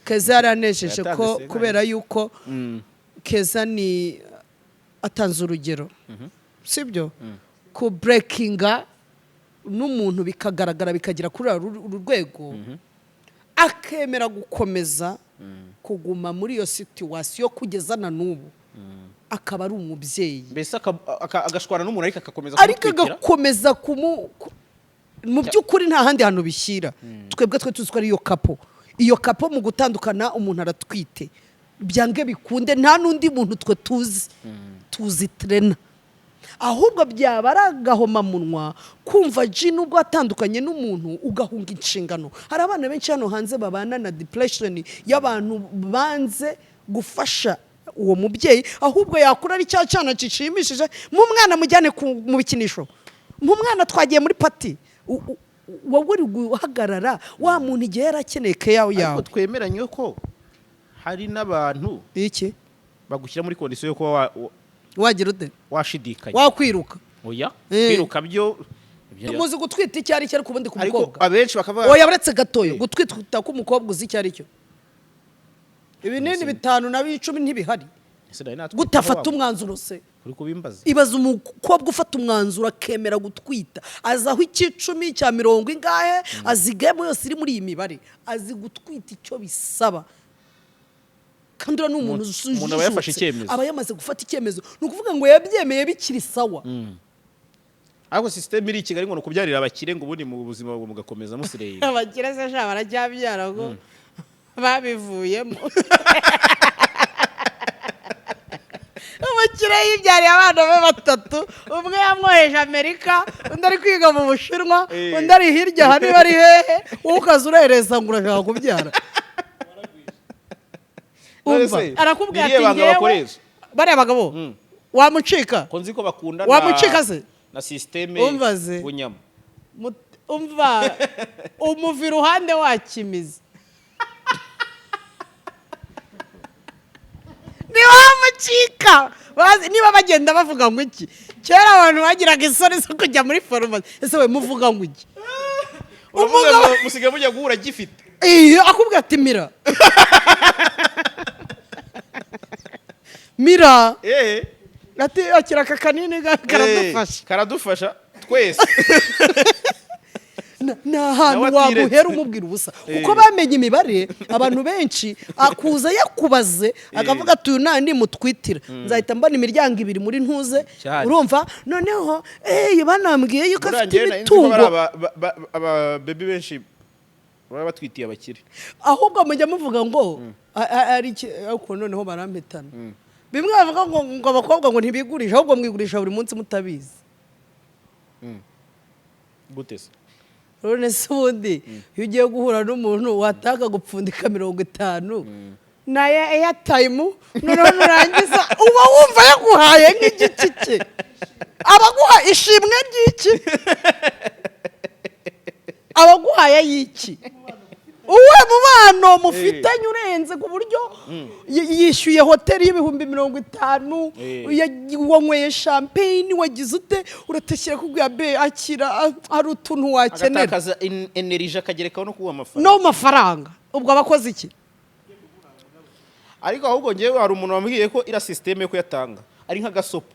Keza yaranejeje Yatanze ko senga. Kubera yuko Keza ni atanze urugero, sibyo? Ku breakinga n'umuntu bikagaragara, bikagera kuri uru rwego, akemera gukomeza kuguma muri iyo situation kugeza na n'ubu, akaba ari umubyeyi. Mbese agashwana n'umuntu ariko agakomeza ariko kumutwikira. Agakomeza mu by'ukuri nta handi hantu bishyira. Twebwe twe tuzi ko ari iyo couple, iyo couple mu gutandukana umuntu aratwite, byange bikunde nta n'undi muntu twe tuzi Trena. Ahubwo byaba ari agahomamunwa kumva G nubwo watandukanye n'umuntu ugahunga inshingano. Hari abana benshi hano hanze babana na depression y'abantu banze gufasha uwo mubyeyi, ahubwo yakura ari cya cyana gishimishije mu mwana, mujyane mu bikinisho, mu mwana twagiye muri party. Wowe uri guhagarara wa muntu igihe yari akeneye keya Ariko yawe. twemeranye ko hari n'abantu Iki? bagushyira muri condition yo kuba Wagira ute? washidikanya. Wakwiruka. Oya. Eh. Kwiruka byo Muzi gutwita icyo ari cyo, ariko ubundi ku Ariko mukobwa abenshi bakavuga Oya, uretse gatoya. Eh. Gutwita k'umukobwa uzi icyo ari cyo? Ibinini bitanu na 10 ntibihari. Ese nari natwite? Gute afata Aho umwanzuro se? Uri kubimbaza? Ibaza umukobwa ufata umwanzuro akemera gutwita, azi aho icy'icumi cya mirongo ingahe, azi game yose iri muri iyi mibare, azi gutwita icyo bisaba, kandi uriya ni umuntu Umuntu aba yafashe ujijutse. icyemezo. Aba yamaze gufata icyemezo, ni ukuvuga ngo yabyemeye bikiri sawa. Ariko système iri i Kigali ngo ni ukubyarira abakire, ngo ubundi mu buzima bwo mugakomeza musireye. Abakire se sha baracyabyara ngo babivuyemo? Umukire yibyariye abana be batatu, umwe yamwoheje Amerika, undi ari kwiga mu Bushinwa, undi ari hirya aha niba ari hehe. Wowe ukaza urehereza ngo urashaka kubyara. None Umva, se, arakubwira ni irihe ati banga ngewe bakoresha? Bariya bagabo wamucika. Ko nzi ko bakunda Wamucika se? na système Umva ze. bunyama. Umva, umuva iruhande wakimiza, ntiwamucika. Niba bagenda bavuga ngo iki? Kera abantu bagiraga isoni zo kujya muri farumasi. Ese we muvuga ngo iki? Uravuze Umugabo- ngo musigaye mujya guhura gifite. Iyo akubwira ati mira mira, ati akira aka kanini karadufasha. Karadufasha twese. Ni ahantu Nawe atiretse. waguhera umubwira ubusa, kuko bamenye imibare. Abantu benshi akuza yakubaze, akavuga ati uyu nta nimutwitira nzahita mbona imiryango ibiri muri ntuze. Cyane. Urumva noneho banambwiye yuko Buriya afite njyewe nari nzi ko bari imitungo. Aba baby benshi baba batwitiye abakire. Ahubwo mujya muvuga ngo ari iki? Ariko noneho barampitana. Bimwe bavuga ngo abakobwa ngo ntibigurisha, ahubwo mwigurisha buri munsi mutabizi. Gute se? None se ubundi iyo ugiye guhura n'umuntu wataka gupfundika 50 na ya airtime, noneho nurangiza uba wumva yaguhaye nk'igiki cye, abaguha ishimwe ry'iki? Abaguhaye y'iki? Uwe mubano mufitanye urenze ku buryo yishyuye hoteli y'ibihumbi 50, wanyweye champagne, wagize ute, uratekera, kubwira be akira, hari utuntu wakenera. Agatakaza energy, akagerekaho no kuguha amafaranga. No mafaranga, ubwo abakoze iki? Ariko ahubwo ngewe hari umuntu wambwiye ko iriya système yo kuyatanga ari nk'agasopo.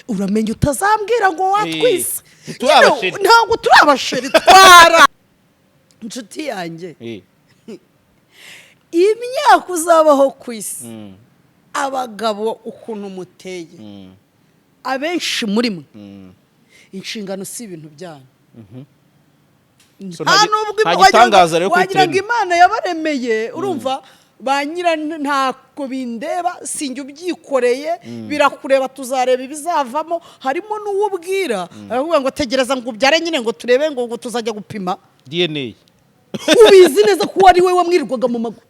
Uramenya utazambwira ngo watwise. Turi abachéri. Nyine, ntabwo turi abachéri, twara inshuti yanjye. Imyaka uzabaho ku isi, abagabo ukuntu muteye, abenshi muri mwe inshingano si ibintu byanyu. So Nta nubwo nta gitangaza rero kuri wagira ngo Trena. Imana yabaremeye, urumva ba nyira ntako bindeba, sinjye ubyikoreye, birakureba, tuzareba ibizavamo. Harimo n'uwo ubwira aravuga ngo tegereza ngo ubyare nyine, ngo turebe, ngo tuzajya gupima DNA. Ubizi neza ko ari we wamwirirwaga mu maguru.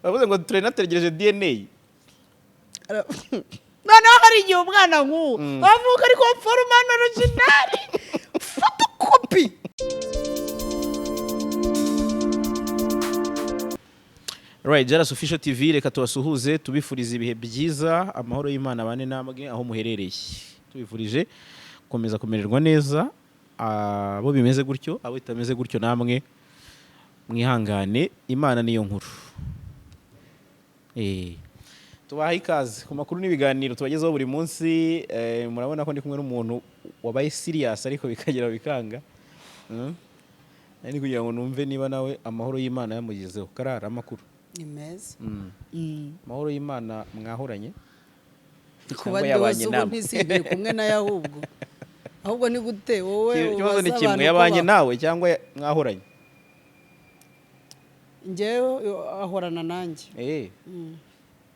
Uravuze ngo Trena ategereje DNA. Noneho hari igihe umwana nk'uwo avuka ariko forumani original photocopy. Right, Jaras Official TV, reka tubasuhuze, tubifurize ibihe byiza, amahoro y'Imana bane namwe aho muherereye. Tubifurije gukomeza kumererwa neza, abo bimeze gutyo, abo bitameze gutyo namwe. Mwihangane, Imana niyo nkuru. Tubaha ikaze ku makuru n'ibiganiro tubagezaho buri munsi. Murabona ko ndi kumwe n'umuntu wabaye serious, ariko bikagera bikanga. Nari kugira ngo numve niba nawe amahoro y'Imana yamugezeho. Karara, amakuru? Ni meza. Amahoro y'Imana mwahoranye? Kuba Cyangwa yabanye ndoze ubu namwe? Ntisigaye kumwe nayo, ahubwo ni gute wowe Ikibazo ni ubaza kimwe: abantu ko yabanye nawe cyangwa mwahoranye? Njyewe ahorana nanjye.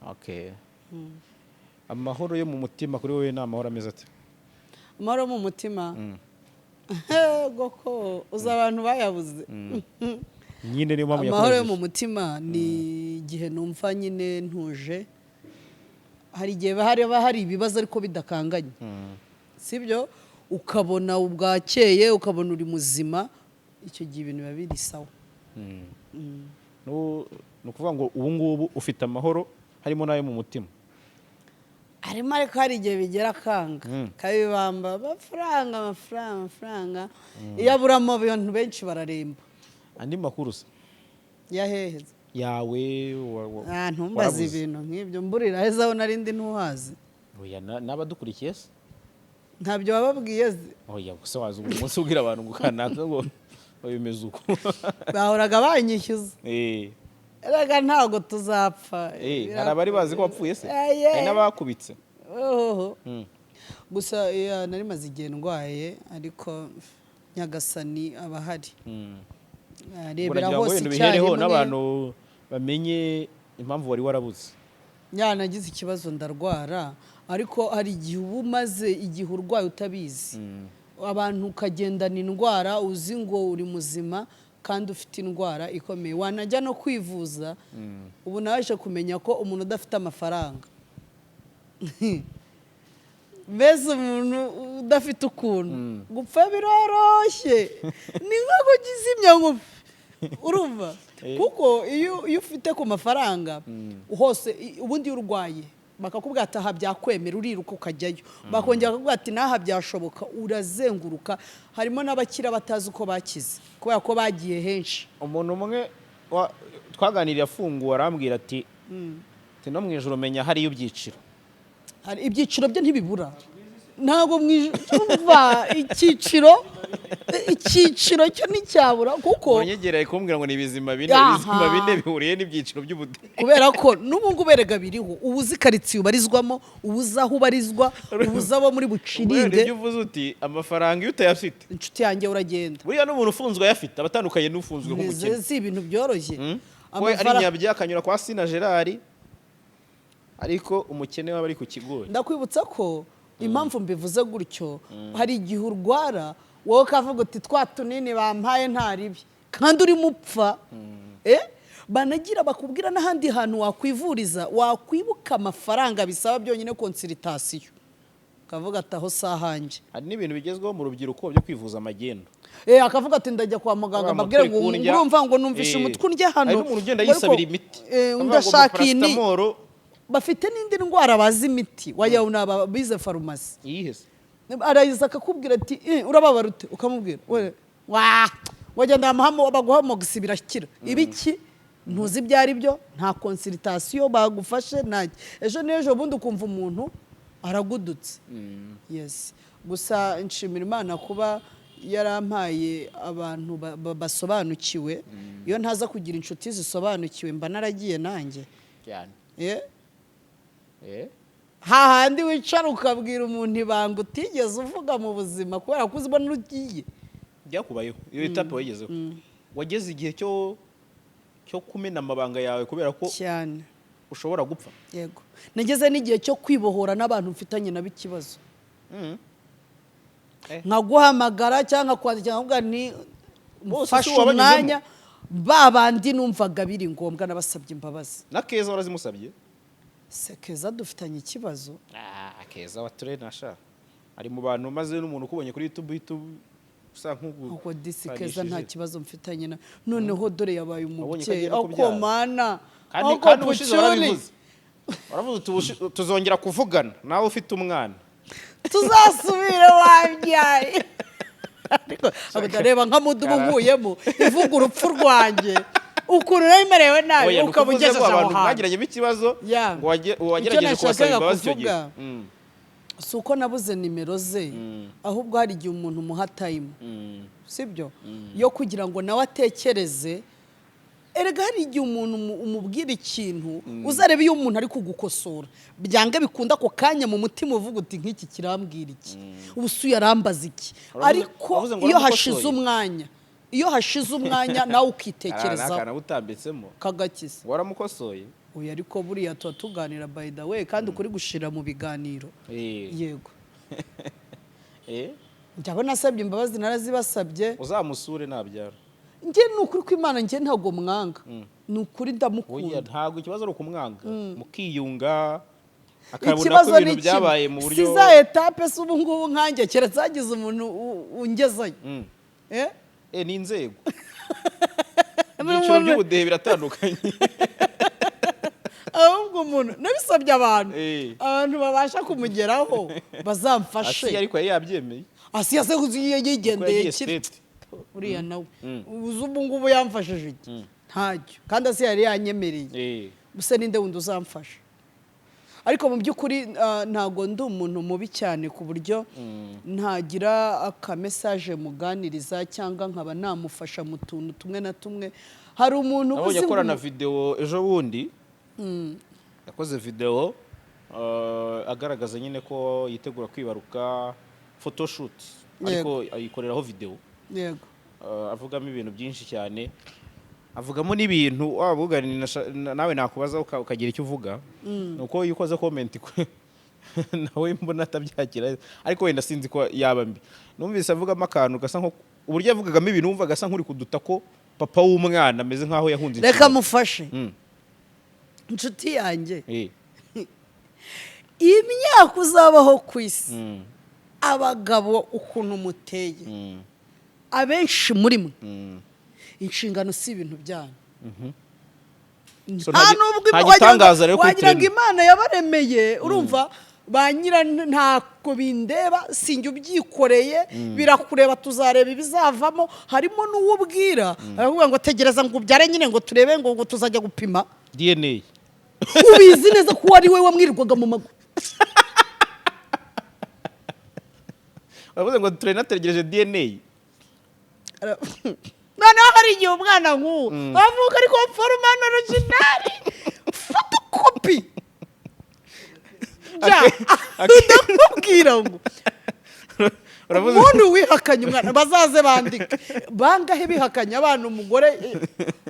Okay, amahoro yo mu mutima kuri wowe ni amahoro ameze ate? Amahoro mu mutima, goko uzi abantu bayabuze. Nyine niyo mpamvu Amahoro yo yakubajije. mu mutima ni igihe numva nyine ntuje. Hari igihe haba hari ibibazo ariko bidakanganye, sibyo? Ukabona ubwakeye, ukabona uri muzima, icyo gihe ibintu biba biri sawa. Ni ukuvuga ngo ubu ngubu ufite amahoro, harimo n'ayo mu mutima? Harimo, ariko hari igihe bigera akanga, kabibamba amafaranga, amafaranga, amafaranga. Iyo aburamo, abantu benshi bararemba. Andi makuru se? Yaheheza? Yawe Ah, ntumbaze warabuze. ibintu nk'ibyo, mburira heza aho narindi ntuhazi. Oya, n'abadukurikiye se? Ntabyo wababwiye se? Oya, gusa waza ubu munsi ubwira abantu ngo kanaka ngo bimeze uko. Bahoraga banyishyuza. Erega ntabwo tuzapfa. Hari abari bazi ko wapfuye se? Aye. Hari n'abakubitse. Ohoho. Gusa iya, nari maze igihe ndwaye, ariko Nyagasani aba ahari, arebera Uragira ngo hose wenda ubihereho icyarimwe. n'abantu bamenye impamvu wari warabuze. Ya, nagize ikibazo ndarwara, ariko hari igihe uba umaze igihe urwaye utabizi. Abantu ukagendana indwara uzi ngo uri muzima kandi ufite indwara ikomeye, wanajya no kwivuza. Ubu naje kumenya ko umuntu udafite amafaranga, mbese umuntu udafite ukuntu, gupfa biroroshye, ni nko kuzimya ngo urumva. Kuko iyo ufite ku mafaranga hose, ubundi iyo urwaye bakakubwira ati aha byakwemera, uriruka ukajyayo. Bakongera bakakubwira ati n'aha byashoboka, urazenguruka. Harimo n'abakira batazi uko bakize kubera ko bagiye henshi. Umuntu umwe twaganiriye afunguwe arambwira ati no mu ijoro menya hariyo ibyiciro. Hari ibyiciro byo ntibibura. Ntabwo mu ijoro icyiciro cyo nticyabura kuko Umunyegereye kumbwira ngo ni ibizima bine. Aha. Ibizima bine bihuriye n'ibyiciro by'ubudehe. Kubera ko n'ubu ngubu erega biriho. Uba uzi karitsiye ubarizwamo, uba uzi aho ubarizwa, uba uzi abo muri bucirinde. Ibyo uvuze uti amafaranga iyo utayafite, Inshuti yanjye, uragenda. Buriya n'umuntu ufunzwe ayafite aba atandukanye n'ufunzwe nk'umukene. Si ibintu byoroshye. We ari nyabya akanyura kwa Sina Gerard, ariko umukene waba ari ku kigori. Ndakwibutsa ko impamvu mbivuze gutyo, hari igihe urwara wowe ukavuga uti twa tunini bampaye nta ribi, kandi urimo upfa. Banagira bakubwira n'ahandi hantu wakwivuriza, wakwibuka amafaranga bisaba byonyine consultation, ukavuga ati aho si ahanjye. Hari n'ibintu bigezweho mu rubyiruko byo kwivuza amagendo. Akavuga ati ndajya kwa muganga, Wa mbabwire mutwe ngo kundya. urumva ngo numvishe umutwe undya hano. Hari n'umuntu ugenda Ngo ariko, yisabira imiti. Akavuga ngo ndashaka iyi ni paracetamol. Bafite n'indi ndwara bazi imiti, wajya ni aba bize farumasi. Iyihe se? Arayiza akakubwira ati "Eh, urababara ute?" Ukamubwira we wa wagenda baguha amoxi birakira. Ibiki ntuzi ibyo ari byo, nta consultation bagufashe, nta ejo n'ejo bundi ukumva umuntu aragudutse. Yes, gusa nshimira Imana kuba yarampaye abantu basobanukiwe. Iyo ntaza kugira inshuti zisobanukiwe, mba naragiye nanjye. Cyane. Hahandi wicara ukabwira umuntu ibanga utigeze uvuga mu buzima kubera ko uzibona ugiye. Byakubayeho iyo étape wayigezeho, wageze igihe cyo kumena amabanga yawe kubera ko Cyane. ushobora gupfa? Yego, nageze n'igihe cyo kwibohora n'abantu mfitanye nabo ikibazo. Nkaguhamagara cyangwa nkakwandikira nkavuga ni Bose mfashe si wabanyuzemo? umwanya. Ba bandi numvaga biri ngombwa, nabasabye imbabazi. Na Keza warazimusabye? Se Keza dufitanye ikibazo? Ah, Keza wa Turena sha ari mu bantu, maze n'umuntu ukubonye kuri YouTube uhita usa nk'ugu Ubwo disi Keza nta kibazo mfitanye na noneho dore yabaye Wabonye ko umubyeyi. agiye no Ako kubyara. mana. Kandi Ako kandi ubushize pucuri. warabivuze, waravuze uti tuzongera kuvugana nawe ufite umwana. Tuzasubire wabyaye. Ariko abo ndareba nka mudubu nkuyemo ivuga urupfu rwanjye, ukuntu nari merewe nabi, Oya, ni ukaba ukuvuze ugejeje ngo aho abantu hantu. mwagiranyemo ikibazo, ngo wagerageje Icyo kubasaba nashakaga imbabazi icyo gihe. kuvuga, si uko nabuze nimero ze, ahubwo hari igihe umuntu umuha time, sibyo, yo kugira ngo nawe atekereze. Erega hari igihe umuntu umubwira ikintu, uzareba iyo umuntu ari kugukosora, byanga bikunda ako kanya mu mutima uvuga uti: "Nk'iki kirambwira iki? Ubu se uyu arambaza iki?" Ariko Wavuze ngo iyo waramukosoye? hashize umwanya, iyo hashize umwanya nawe ukitekerezaho. Akana utambitsemo. Kagakiza. Waramukosoye? Oya, ariko buriya tuba tuganira, by the way, kandi ukuri gushira mu biganiro. Yego. Njyabo nasabye imbabazi, narazibasabye. Uzamusure nabyara. Njye ni ukuri kw'Imana, njye ntabwo mwanga, ni ukuri, Oya, ndamukunda. ntabwo ikibazo ari ukumwanga, mukiyunga, akabona ko Ikibazo ibintu ni kimwe, byabaye mu buryo si za étape se ubu ngubu nkanjye, keretse hagize umuntu ungezayo. Eh? Eh, ni inzego, ibyiciro by'ubudehe biratandukanye. Ahubwo umuntu nabisabye abantu, abantu babasha kumugeraho bazamfashe. Asiya ariko yari yabyemeye. Asiya se kuzi Kuko yigendeye yagiye kiri state. Uriya nawe uzi ubu ngubu yamfashije iki? Ntacyo. Kandi Asiya yari yanyemereye. Gusa ninde wundi uzamfasha? Ariko mu by'ukuri ntabwo ndi umuntu mubi cyane ku buryo ntagira akamessage muganiriza cyangwa nkaba namufasha mu tuntu tumwe na tumwe. Hari umuntu Nabonye uzi ngo akorana videwo ejo bundi, yakoze videwo agaragaza nyine ko yitegura kwibaruka, photoshoot, ariko ayikoreraho videwo. Avugamo ibintu byinshi cyane, avugamo n'ibintu waba uganira nawe nakubaza ukagira icyo uvuga. Ni uko iyo ukoze comment nawe mbona atabyakira, ariko wenda sinzi ko yaba mbi. Numvise avugamo akantu gasa nko uburyo yavugagamo ibintu, wumva gasa nk'uri kuduta ko papa w'umwana ameze nk'aho yahunze Reka inshingano. mufashe. Inshuti yanjye, imyaka uzabaho ku isi, abagabo ukuntu muteye, abenshi muri mwe, inshingano si ibintu byanyu. So, Nta nubwo nta gitangaza rero kuri wagira ngo Treno. Imana yabaremeye, urumva ba nyira ntako bindeba, sinjye ubyikoreye, birakureba, tuzareba ibizavamo. Harimo n'uwo ubwira aravuga ngo: "Tegereza ngo ubyare nyine, ngo turebe, ngo tuzajya gupima DNA." Ubizi neza ko uwo ari we wamwirirwaga mu maguru. Baravuze ngo Treno ategereje DNA. Noneho hari igihe umwana nk'uwo avuka ariko forme original, photocopy, ja ndakubwira ngo Uravuze umuntu wihakanye umwana, bazaze bandike bangahe bihakanye abana, umugore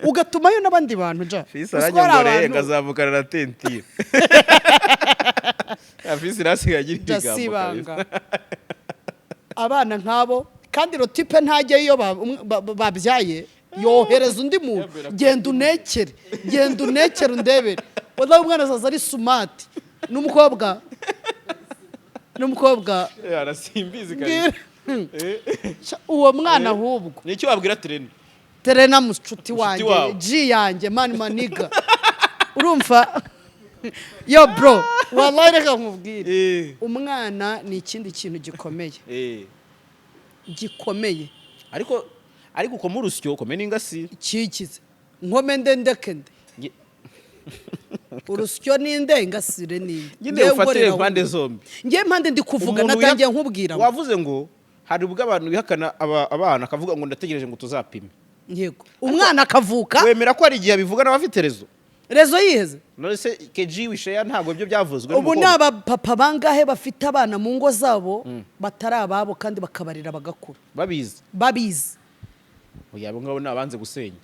ugatumayo n'abandi bantu ja. Fisi Uzi ko hari aranyongoreye abantu- ngo azavukana na tentire. Fisi nasigaye agira Ja, ibigambo si ibanga. kabisa. Abana nk'abo kandi rotipe ntajya iyo babyaye yohereza undi muntu: "Genda unekere, genda unekere undebere." Wallahi umwana azaza ari smart, n'umukobwa, n'umukobwa. Arasimbizi kabisa. Mbwira. Sha, uwo mwana ahubwo Ni icyo wabwira Treno? Terena mushuti wanjye, wawe. G yanjye, man, maniga, urumva yo bro, wallahi reka nkubwire, umwana ni ikindi kintu gikomeye, gikomeye. Ariko ukoma urusyo, ukome n'ingasi. Kikize nkome nde ndeke nde? Urusyo ninde, ingasire ninde? Nyine Njyewe ufatire nkorera impande ahubwo. zombi. Njyewe impande ndi kuvuga, Umuntu natangiye nkubwira ngo wavuze ngo hari ubwo abantu bihakana abana akavuga ngo: "Ndategereje ngo tuzapime." Yego, umwana akavuka. Wemera ko hari igihe abivuga nawe afite raison? Raison yiheze? None se keji wisheya ntabwo ibyo byavuzwe Ubu ni n'umukobwa? abapapa bangahe bafite abana mu ngo zabo batari ababo kandi bakabarira bagakura? Babizi? Babizi. Oya, abo ngabo ni abanze gusenya.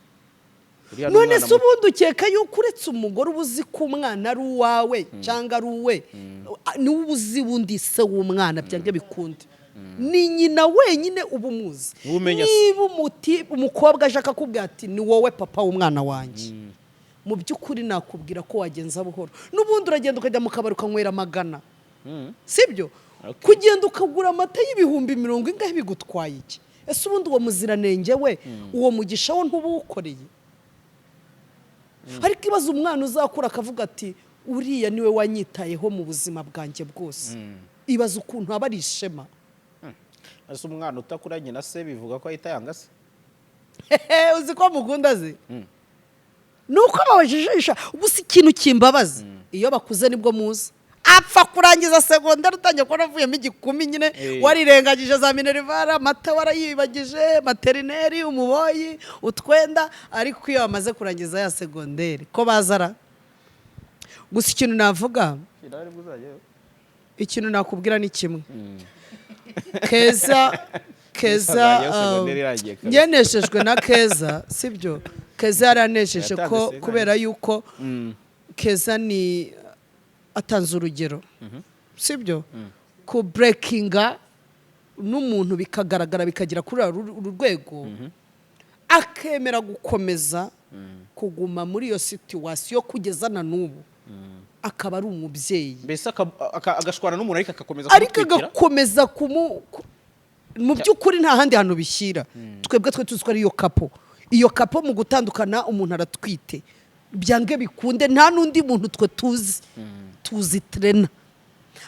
Uriya ni None umwana se muto. ubundi ukeka yuko uretse umugore uba uzi ko umwana ari uwawe cyangwa ari uwe, niwe uba uzi wundi se w'umwana? Byange bikunde ni nyina wenyine uba umuzi. Niwe umenya se. Niba umukobwa aje akakubwira ati: "Ni wowe papa w'umwana wanjye," mu by'ukuri nakubwira ko wagenza buhoro. N'ubundi uragenda ukajya mu kabari ukanywera amagana, sibyo? Kugenda ukagura amata y'ibihumbi mirongo ingahe bigutwaye iki? Ese ubundi uwo muziranenge we, uwo mugisha wo ntuba uwukoreye? Ariko ibaze umwana uzakura akavuga ati: "Uriya niwe wanyitayeho mu buzima bwanjye bwose." Ibaze ukuntu aba ari ishema. Ese umwana utakuranye na se bivuga ko ahita yanga se? Uzi ko mukunda ze, ni uko babajijisha gusa. Ikintu kimbabaza, iyo bakuze nibwo muza apfa kurangiza segonderi, utangiye kubona avuyemo igikumi nyine. Warirengagije za minerval, amata warayibagije, maternelle, umuboyi, utwenda. Ariko iyo bamaze kurangiza ya segonderi ko bazara gusa. Ikintu navuga, ikintu nakubwira ni kimwe: Keza, Keza, Azajyayo segonderi irangiye kabisa. Ngeneshejwe na Keza, sibyo? Keza yaranejeje Yatanze ko segonderi. Kubera yuko Keza ni atanze urugero, sibyo? Ku breakinga n'umuntu bikagaragara, bikagera kuri uru rwego, akemera gukomeza kuguma muri iyo situation kugeza na n'ubu, akaba ari umubyeyi. Mbese agashwana n'umuntu ariko agakomeza ariko kumutwikira? Agakomeza mu by'ukuri nta handi hantu bishyira. Twebwe twe tuzi ko ari iyo couple. Iyo couple mu gutandukana umuntu aratwite, byange bikunde nta n'undi muntu twe tuzi trena.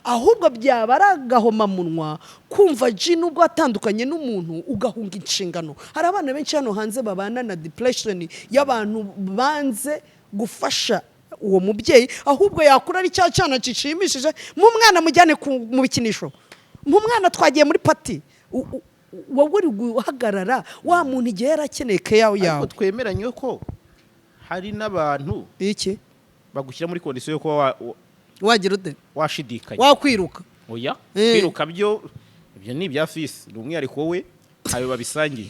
Ahubwo byaba ari agahomamunwa kumva ji nubwo watandukanye n'umuntu ugahunga inshingano. Hari abana benshi hano hanze babana na depression y'abantu banze gufasha uwo mubyeyi, ahubwo yakura ari cya cyana gishimishije mu mwana, mujyane mu bikinisho, mu mwana twagiye muri party. Wowe uri guhagarara wa muntu igihe yari akeneye keya Ariko yawe. twemeranye ko hari n'abantu Iki? bagushyira muri condition yo kuba Wagira ute? washidikanya. Wakwiruka. Oya. Eh. Kwiruka byo, ibyo ni ibya fisi, ni umwihariko we, ntayo babisangiye.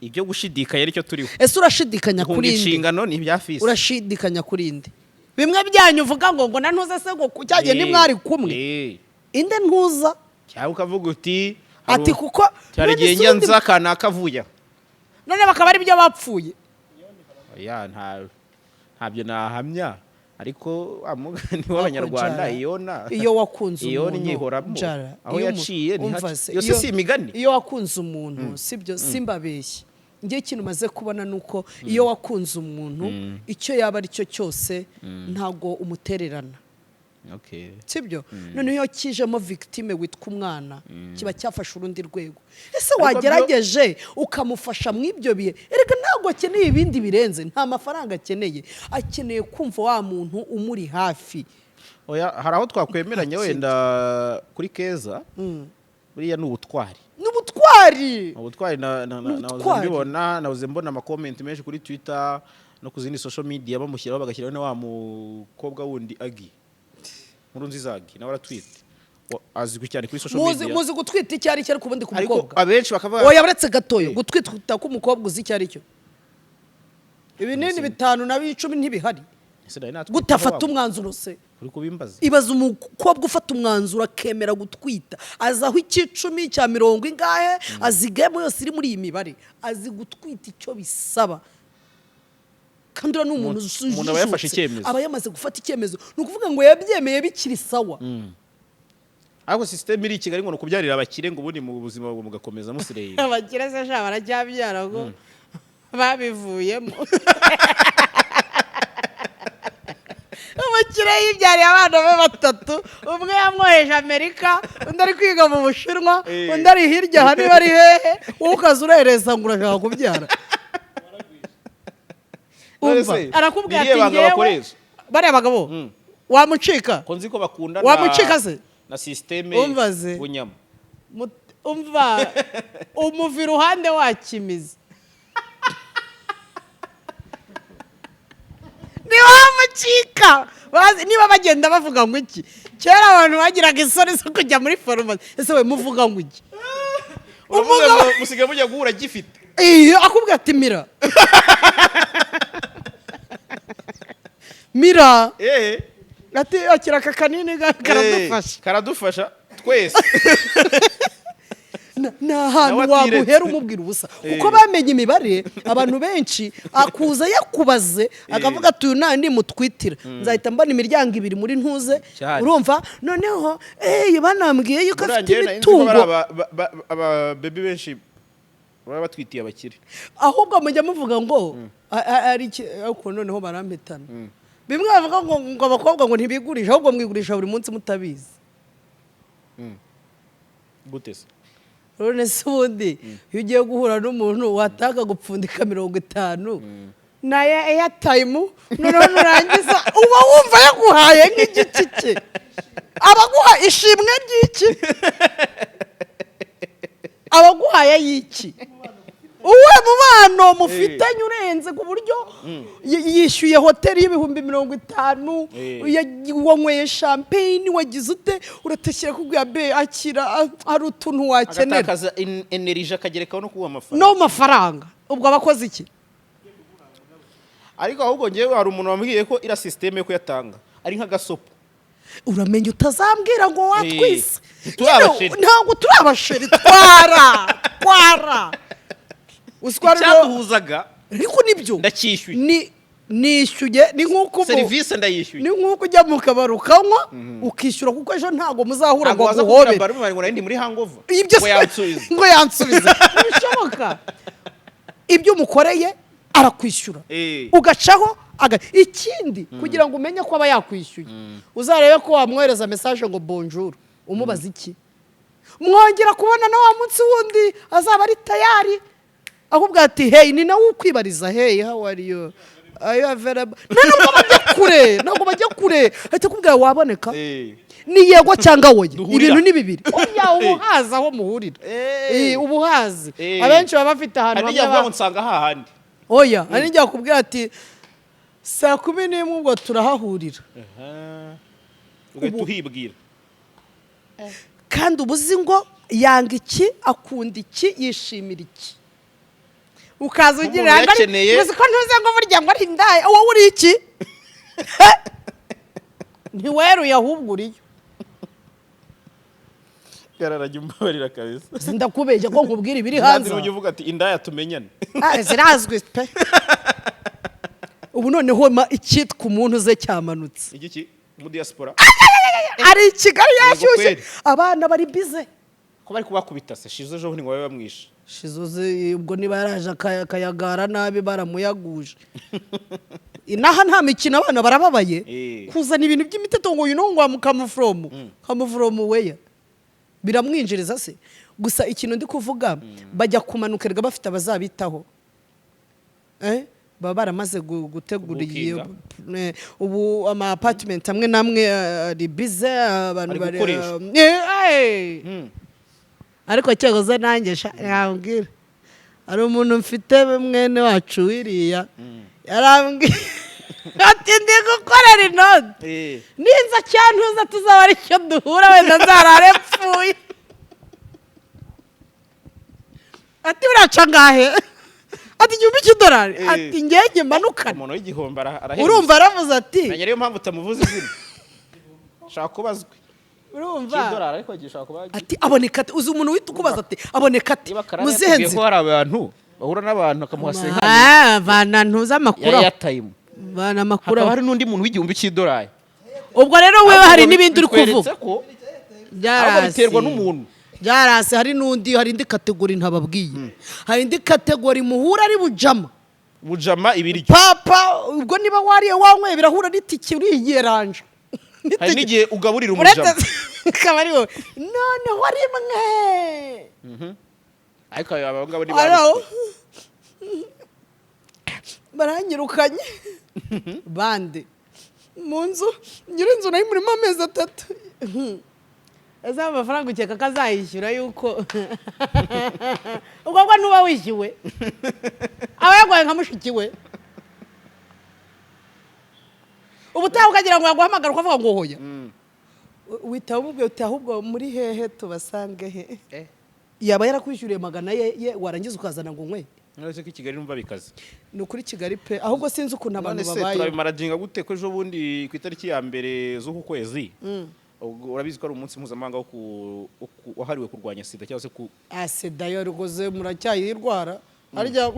Ibyo gushidikanya aricyo turiho. Ese urashidikanya Guhunga kuri inde? inshingano ni ibya fisi. Urashidikanya kuri inde? Bimwe byanyu uvuga ngo na ntuza se, ngo cyagiye ntimwari kumwe? Inde ntuza? Cyangwa ukavuga uti Ati kuko cyari none igihe se njya ubundi- nza kanaka avuye aha. None bakaba ari byo bapfuye. Oya, ntabyo nahamya, ariko wa mugani w'Abanyarwanda, Jara, iyona iyo wakunze iyona umuntu, inyihoramo Jara, aho iyo yaciye umva ntihaca. se, Yose si imigani. Iyo wakunze umuntu, sibyo? Simbabeshye, njye ikintu maze kubona ni uko iyo wakunze umuntu, icyo yaba ari cyo cyose, ntabwo umutererana. Sibyo? Noneho iyo kijemo victime witwa umwana, kiba cyafashe urundi rwego. Ese Ariko wagerageje ukamufasha mu ibyo bihe? Erega ntabwo akeneye ibindi birenze, nta mafaranga akeneye, akeneye kumva wa muntu umuri hafi. Oya, hari aho twakwemeranya wenda kuri Keza, buriya ni ubutwari. N'ubutwari. Ubutwari Ni nahoze ubutwari. mbibona, nahoze mbona amakomenti menshi kuri Twitter no ku zindi social media bamushyiraho, bagashyiraho na wa mukobwa wundi Agi Nkuru nziza, Agi nawe aratwite. Azwi cyane kuri social Muzi media. Muzi gutwita icyo ari cyo, ariko ubundi ku Ariko mukobwa abenshi bakavuga Oya, uretse gatoya. Eh. Gutwita k'umukobwa uzi icyo ari cyo? Ibinini bitanu na 10 ntibihari. Ese nari natwite? Gute afata Wabo? umwanzuro se? Uri kubimbaza. Ibaza umukobwa ufata umwanzuro akemera gutwita, azi aho icy'icumi cya mirongo ingahe, azi game yose iri muri iyi mibare, azi gutwita icyo bisaba, kandi uriya ni umuntu Umuntu aba yafashe ujijutse. icyemezo. Aba yamaze gufata icyemezo, ni ukuvuga ngo yabyemeye bikiri sawa. Ariko system iri i Kigali ngo ni ukubyarira abakire, ngo ubundi mu buzima mugakomeza musireye. Abakire se sha baracyabyara ngo babivuyemo? Umukire yibyariye abana be batatu, umwe yamwoheje Amerika, undi ari kwiga mu Bushinwa, undi ari hirya aha niba ari hehe. Wowe ukaza urehereza ngo urashaka kubyara. None Umva, se, arakubwira ni irihe ati banga ngewe bakoresha? Bariya bagabo wamucika. Ko nzi ko bakunda Wamucika se? na system Umva ze. bunyama. Umva, umuva iruhande wakimiza, ntiwamucika. Niba bagenda bavuga ngo iki? Kera abantu bagiraga isoni zo kujya muri farumasi. Ese we muvuga ngo iki? Uravuga Umugabo- ngo musigaye mujya guhura gifite. Iyo akubwira ati mira mira, ati akira aka kanini karadufasha. Karadufasha twese. Ni ahantu Nawe atiretse. waguhera umubwira ubusa, kuko bamenye imibare. Abantu benshi akuza yakubaze, akavuga ati uyu nta nimutwitira nzahita mbona imiryango ibiri muri ntuze. Cyane. Urumva noneho banambwiye yuko Buriya afite njyewe nari nzi ko bari imitungo. Aba baby benshi baba batwitiye abakire. Ahubwo mujya muvuga ngo ari iki? Ariko noneho barampitana. Bimwe bavuga ngo abakobwa ngo ntibigurisha, ahubwo mwigurisha buri munsi mutabizi. Gute se? None se ubundi iyo ugiye guhura n'umuntu wataka gupfundika 50 na airtime, noneho nurangiza uba wumva yaguhaye nk'igiki cye, abaguha ishimwe ry'iki, abaguhaye y'iki? Uwe mubano mufitanye urenze ku buryo yishyuye hoteli y'50,000, wanyweye champagne, wagize ute, uratekera kubwira be akira, hari utuntu wakenera. Agatakaza energy, akagerekaho no kuguha amafaranga. No mafaranga, ubwo abakoze iki? Ariko ahubwo ngewe hari umuntu wambwiye ko iriya système yo kuyatanga ari nk'agasopo. Uramenya utazambwira ngo watwise. Turi abachéri. Nyine, ntabwo turi abachéri, twara twara uswara. Icyaduhuzaga Ariko nibyo. ndacyishyuye. Ni nishyuye, ni nk'uko ubu Serivisi ndayishyuye. Ni nk'uko ujya mu kabari ukanywa ukishyura, kuko ejo ntabwo muzahura Ntabwo ngo waza kubwira aguhobere. Barumani ngo nari ndi muri hangover Ibyo ngo yansubize. Ngo yansubize, ntibishoboka. Ibyo umukoreye arakwishyura. Ugacaho ikindi, kugira ngo umenye ko aba yakwishyuye, uzarebe ko wamwohereza message ngo "Bonjour", umubaza iki? Mwongera kubona na wa munsi wundi azaba ari tayari, ahubwo ati "Hey", ni nawe ukwibariza "Hey, how are you? Are you available?" Ntabwo bajya kure, ntabwo bajya kure, ahita akubwira "Waboneka?" Ni yego cyangwa oya. Duhurira. Ibintu ni bibiri. Oya, uba uhazi aho muhurira. Uba uhazi. Abenshi baba bafite ahantu Hari n'igihe hamwe avuga ngo "Nsanga hahandi". Oya, hari n'igihe akubwira ati "Saa 11 ubwo turahahurira." Ugahita uhibwira. Kandi uba uzi ngo yanga iki, akunda iki, yishimira iki, ukaza ugira Nk'umuntu ngo uzi ko ntuze ngo burya ngo ari indaya. Wowe uri iki? Ntiweruye, ahubwo uriyo. Gararajya umbabarira kabisa. Ndakubeshya ko nkubwira ibiri Kandi hanze? Ujya uvuga ati "Indaya tumenyane." Ah, zirazwi pe. Ubu noneho icyitwa umuntu ze cyamanutse. Igiki mu diaspora? Ari i Kigali yashyushye. Kweri. Abana bari bize. Ko bari kubakubita se? Shizo ejo bundi ngo babe bamwishe. Shizoze ubwo niba yaraje akayagara nabi, baramuyaguje. Inaha nta mikino, abana barababaye. Kuzana ibintu by'imiteto ngo uyu ngo come from, come from where? Biramwinjiriza se? Gusa ikintu ndi kuvuga, bajya kumanuka erega bafite abazabitaho. Baba baramaze gutegura iyi Bookinga. Ubu ama apartment amwe n'amwe ari bize, abantu Ari bari gukoreshwa. Ariko cyakoze nanjye sha yambwira, hari umuntu mfite mwene wacu wiriya yarambwiye ati "Ndi gukorera inoti, ninza cyantuza tuzaba aricyo duhura, wenda nzarare mpfuye." Ati "Biraca ngahe?" Ati "$1000." Ati "Ngenge manukane." Umuntu w'igihombo arahenze. Urumva aravuze ati Menya ariyo mpamvu utamuvuza izina, shaka kubazwe Urumva cy'idolari, ariko gishobora kuba ati "Aboneka ate?" Uzi umuntu uhita ukubaza ati "Aboneka ate?" Niba Karara Muzihe yatubwiye ko nzira? hari abantu bahura n'abantu akamuha 50 Ah, vana ntuzi amakuru ya aho. airtime, Vana amakuru hakaba aho. hari n'undi muntu w'$1000. Ubwo rero wewe hari n'ibindi uri Bikweretse kuvuga. ko ahubwo biterwa n'umuntu. Byarase. Hari n'undi, hari indi catégorie ntababwiye, hari indi catégorie muhura ari bujama. Bujama ibiryo. Papa, ubwo niba wariye wanyweye birahura n'itike uriyeranja. Hari n'igihe ugaburira umujama. Akaba ari wowe noneho rimwe. Ariko abo ngabo ni Aro. "Baranyirukanye bande mu nzu, nyir'inzu nayo murimo amezi 3." Ese amafaranga ukeka ko azayishyura? Yuko ubwo bwo ntuba wishyuwe, aba yaguhaye nka mushiki we. Ubutaha ukagira ngo yaguhamagara ukavuga ngo "Hoya", witaba umubwiye uti "Ahubwo muri hehe, tubasange he?" Yaba yarakwishyuriye magana ye, warangiza ukazana ngo nkwe. None se ko i Kigali numva bikaze? Ni ukuri Kigali pe, ahubwo sinzi ukuntu abantu None se babayeho. turabimaraginga gute ko ejo bundi ku itariki ya mbere z'uku kwezi, ubwo urabizi ko ari umunsi mpuzamahanga wahariwe kurwanya sida cyangwa se ku Ah, sida yo rwose muracyayirwara harya?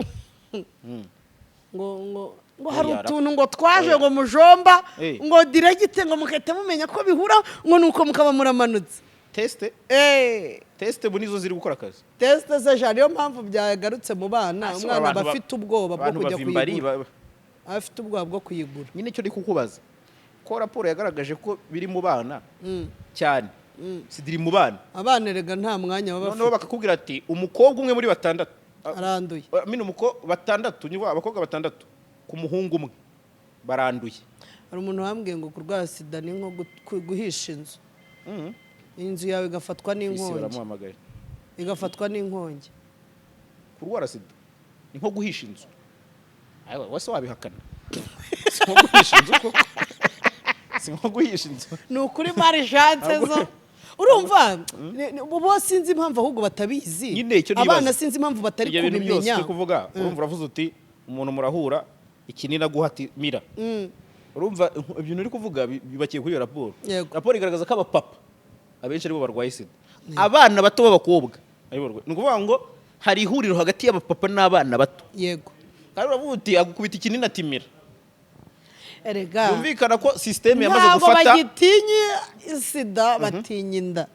Ngo hari Oya, utuntu ngo twaje Oya. ngo mujomba ngo direct, ngo mugahita mumenya ko bihura, ngo nuko mukaba muramanutse. Test. Test ubu nizo ziri gukora akazi. Test se sha, niyo mpamvu byagarutse mu bana. Ah, so Umwana aba abantu afite ubwoba bwo abantu kujya bava imbari, kuyigura, aba afite ubwoba bwo kuyigura. Nyine icyo ndi kukubaza, ko raporo yagaragaje ko biri mu bana cyane. Sida iri mu bana. Abana erega nta mwanya baba Noneho bafite. Bakakubwira ati umukobwa umwe muri batandatu Aranduye. Mine batandatu ni abakobwa batandatu ku muhungu umwe baranduye. Hari umuntu wambwiye ngo kurwara sida ni nko guhisha inzu, inzu yawe igafatwa Isi n'inkongi. Baramuhamagaye. Igafatwa n'inkongi. Kurwara sida ni nko guhisha inzu. Ayiwa, wese wabihakana? Si nko guhisha inzu koko? Si nko guhisha inzu? Ni ukuri, malchance zo urumva bo sinzi impamvu ahubwo batabizi. Nyine icyo nibaza. Abana sinzi impamvu batari Ibyo bintu byose kubimenya. turi kuvuga, urumva uravuze uti umuntu murahura, ikinini aguha ati mira. Urumva ibintu uri kuvuga byubakiye kuri iyo raporo. Yego. Raporo igaragaza ko abapapa abenshi aribo barwaye sida, abana bato b'abakobwa aribo barwaye. Ni ukuvuga ngo hari ihuriro hagati y'abapapa n'abana bato. Yego. Kandi uravuga uti agukubita ikinini ati mira. Erega Byumvikana ko système yamaze ntabwo gufata. Bagitinya sida, batinya inda.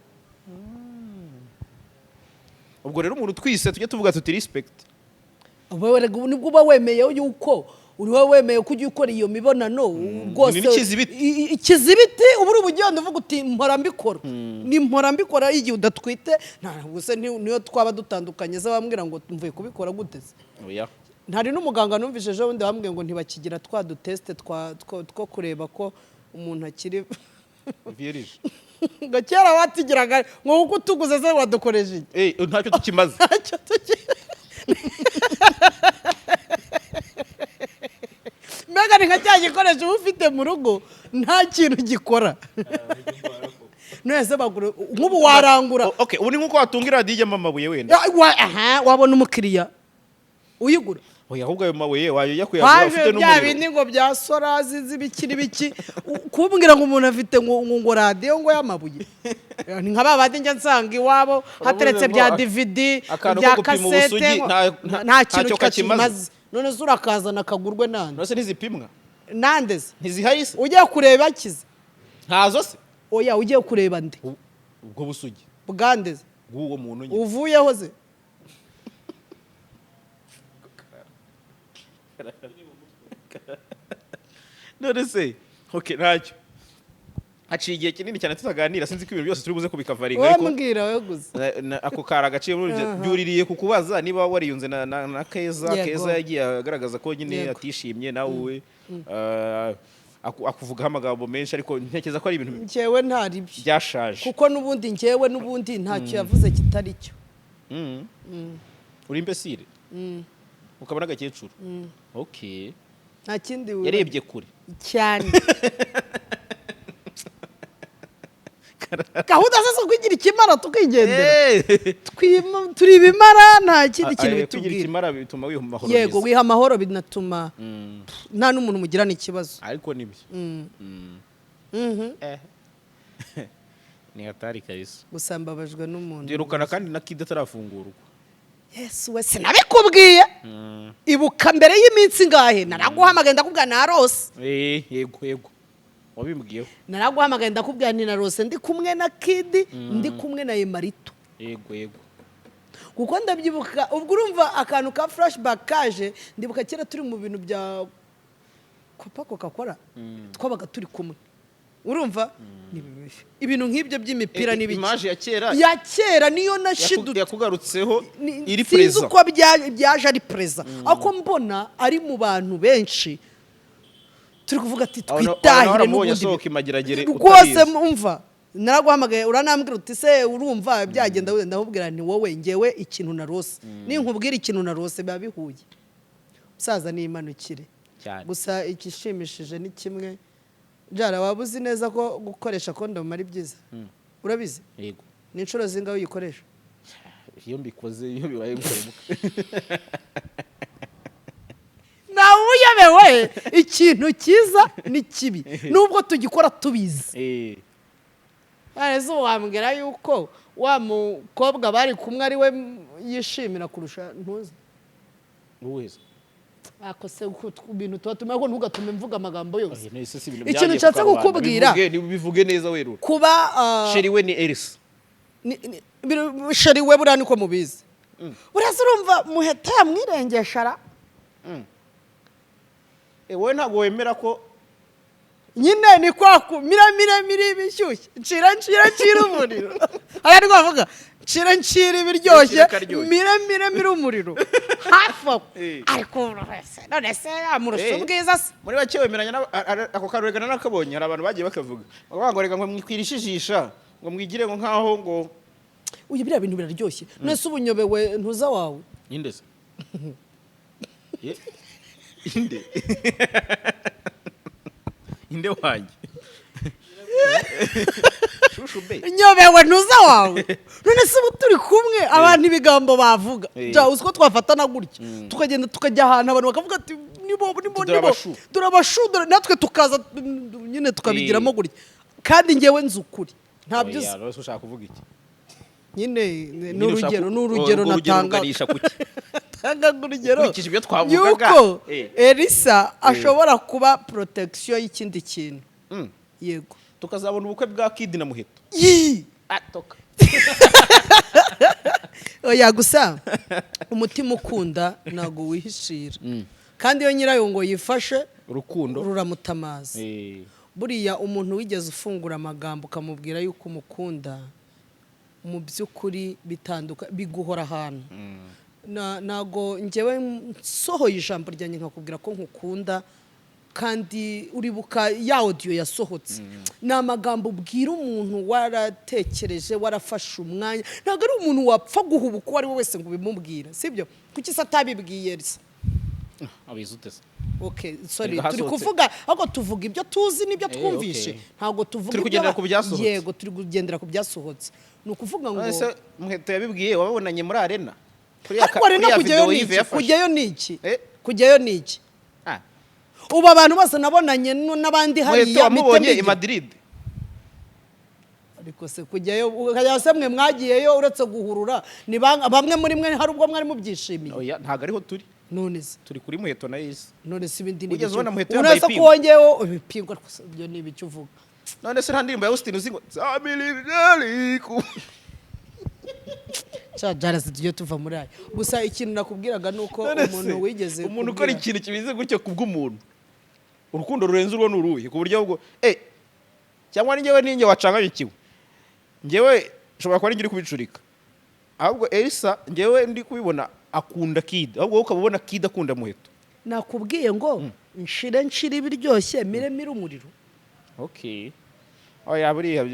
Ubwo rero umuntu twise tujye tuvuga tuti respect. Wowe erega ubu nibwo uba wemeye yuko uri wowe wemeye ko ujya ukora iyo mibonano rwose. Ni n'ikizibiti. Ikizibiti uba uri bugenda uvuga uti mpora mbikora, ni mpora mbikora igihe udatwite. Ntabwo se niyo twaba dutandukanye se wambwira ngo mvuye kubikora gute se? Oya. Ntari n'umuganga numvise ejo bundi wambwiye ngo ntibakigira twa dutest two kureba ko umuntu akiri vierge. Ngo kera batugiraga, ngo kuko utuguze se wadukoresha iki? Eh, ntacyo tukimaze. Ntacyo mbega ni nka cya gikoresho uba ufite mu rugo nta kintu gikora. None se bagura nk'ubu warangura? Okay, ubu ni nkuko watunga iradiyo ijyamo amabuye wenda. Aha, wabona umukiriya uyigura? Oya, ahubwo ayo mabuye wajya kuyagura Haje ufite bya n'umuriro. bindi ngo bya sorazi z'ibiki n'ibiki. Kumbwira ngo umuntu afite ngo radiyo ngo y'amabuye, ni nka ba bandi njya nsanga iwabo hateretse ngo bya DVD, akantu bya ko gupima kasete, ubusugi ngo nta kintu ntacyo kakimaze. kakimaze. None se urakazana kagurwe nande? None se ntizipimwa? Nande se? Ntizihari se? Ugiye kureba akize? Ntazo se? Oya, ugiye kureba nde? Ubwo busugi. Bwande se? Bw'uwo muntu nyine. Uvuyeho se? None se, okay, ntacyo, haciye igihe kinini cyane tutaganira, sinzi ko ibintu byose turi buze kubikavaringa, Wowe ariko mbwira wowe gusa. Ako kari agaciro muri ibyo. Byuririye ku kubaza niba wariyunze na Keza. Yego. Keza yagiye agaragaza ko nyine atishimye nawe, akuvugaho amagambo menshi, ariko ntekereza ko ari ibintu Njyewe ntari byo. byashaje. Kuko n'ubundi njyewe n'ubundi ntacyo yavuze kitari cyo. Uri imbesire ukaba n'agakecuru, okay. Nta kindi Yarebye kure. Cyane. Gahunda ze zo kwigira ikimara tukigendera. Turi ibimara, nta kindi kintu Kwigira bitubwira. ikimara bituma wiha amahoro Yego. neza. Wiha amahoro, binatuma nta n'umuntu mugirana ikibazo. Ariko nibyo. Ni hatari kabisa. Gusa mbabajwe n'umuntu. Duherukana kandi na Kid atarafungurwa. Yesu we, sinabikubwiye? Ibuka mbere y'iminsi ingahe naraguhamagaye ndakubwira narose. Eh, yego, wabimbwiyeho. Naraguhamagaye ndakubwira nti narose ndi kumwe na Kidi, ndi kumwe na Emarito. Yego. Kuko ndabyibuka, ubwo urumva akantu ka flashback kaje, ndibuka kera turi mu bintu bya copa coca cola twabaga turi kumwe, urumva Ni ibintu nk'ibyo by'imipira n'ibiki. Image ya kera. Ya kera niyo nashidutse. Yakugarutseho. Iri Sinzi pereza. uko byaje ari pereza, ariko mbona ari mu bantu benshi turi kuvuga ati twitahire. Waramubonye N'ubundi asohoka imageragere rwose. Utabizi. Umva, naraguhamagaye uranambwira uti se urumva byagenda wenda? Ndakubwira nti wowe ngewe ikintu narose, ninkubwira ikintu narose biba bihuye. Umusaza nimanukire. Cyane. Gusa igishimishije ni kimwe, jara waba uzi neza ko gukoresha kondomu ari byiza, urabizi? Yego. Ni inshuro zingahe uyikoresha? Iyo mbikoze, iyo bibaye ngombwa. Ntawe uyobewe ikintu cyiza n'ikibi nubwo tugikora tubizi. Ese wambwira yuko wa mukobwa bari kumwe ari we yishimira kurusha ntuzi? Uwuhe? Ako se ibintu tuba tumenya ko ntugatume mvuga amagambo yose. Oya, none se si ibintu Ikintu byagiye nshatse ku karubanda. kukubwira. Bivuge neza werura. Kuba Chéri we ni Elisa. Chéri we buriya niko mubizi. Buriya se urumva Muheta yamwirengesha ra? Wowe ntabwo wemera ko Nyine ni kwa ku mira mira mira ibishyushye, ncira ncira ncira umuriro. Aya ni bavuga ncira ncira ibiryoshye. Ncira ikaryoshye. Mira mira mira umuriro hafi aho. Ariko none se amurusha ubwiza se? Muri bake wemeranya ako karurega nakabonye, hari abantu bagiye bakavuga, bavuga ngo reka ngo mwikwirishishisha, ngo mwigire ngo nkaho ngo Uyu, biriya bintu biraryoshye. None se ubunyobewe ntuza wawe? Inde se? Ye? Inde, inde wanjye? Shushu be? Nyobewe ntuza wawe. None se ubu turi kumwe, abantu ibigambo bavuga, bya uzi ko twafatana gutya, tukagenda tukajya ahantu, abantu bakavuga ati nibo nibo. Dore Nibo. Abashu. Dore abashu, dore natwe tukaza nyine tukabigiramo gutya, kandi ngewe nzi ukuri, ntabyo uzi. Oya, rero se ushaka kuvuga iki? Nyine ni Nyine ushaka urugero, ni urugero urwo rugero natanga. ruganisha kuki? Natanga urugero Ukurikije ibyo twavugaga. yuko Elisa ashobora kuba protection y'ikindi kintu. Yego. Tukazabona ubukwe bwa Kid na Muheto. Yii! Atoka. Oya, gusa umutima ukunda ntabwo wihishira, kandi iyo nyirayo ngo yifashe urukundo ruramutamaza. Buriya umuntu wigeze ufungura amagambo ukamubwira yuko umukunda mu by'ukuri, bitanduka biguhora ahantu. Ntago ngewe nsohoye ijambo ryanjye nkakubwira ko nkukunda, kandi uribuka ya audio yasohotse, ni amagambo ubwira umuntu waratekereje, warafashe umwanya. Ntabwo ari umuntu wapfa guhubuka uwo ari we wese ngo ubimubwira, sibyo? Kuki se atabibwiye Elsa? Abizi ute se? Okay, sorry. Erega Turi hasohotse- kuvuga, ahubwo tuvuga ibyo tuzi n'ibyo twumvishe. Ntabwo tuvuga Turi ibyo kugendera ku byasohotse. Yego, turi kugendera ku byasohotse. Ni ukuvuga ngo Ese Muheto yabibwiye wababonanye muri arena? Kuri ya Ariko arena kuri ya kujyayo video ni Yves iki? yafashe. Kujyayo ni iki? Kujyayo ni iki? Ubu abantu bose nabonanye n'abandi Muheto hariya wamubonye mpite i Madrid. Ariko se kujyayo ukajya se, mwe mwagiyeyo uretse guhurura, ni bamwe muri mwe hari ubwo mwari mubyishimiye? Oya, ntabwo ariho turi. None se? Turi kuri Muheto na Yise. None se ibindi ni Wigeze ibiki? ubona Muheto Uretse yambaye ko ipingu? wongeyeho ibipingu, ariko se ibyo ni ibiki uvuga? None se nta ndirimbo ya Austin uzi ngo "Zamiliyari"? Cya jarasi, tujye tuva muri ayo. Gusa ikintu nakubwiraga ni uko None se, umuntu wigeze umuntu ukora kubwira- ikintu kimeze gutyo kubw'umuntu, urukundo rurenze urwo ni uruhe? Ku buryo bwo cyangwa ni njyewe, ninjye wacanganyikiwe? Njyewe nshobora kuba ari njye uri kubicurika, ahubwo Elsa njyewe ndi kubibona akunda Kid, ahubwo wowe ukaba ubona Kid akunda Muheto. Nakubwiye ngo nshire nshire ibiryoshye, mire mire umuriro. Okay, oya, buriya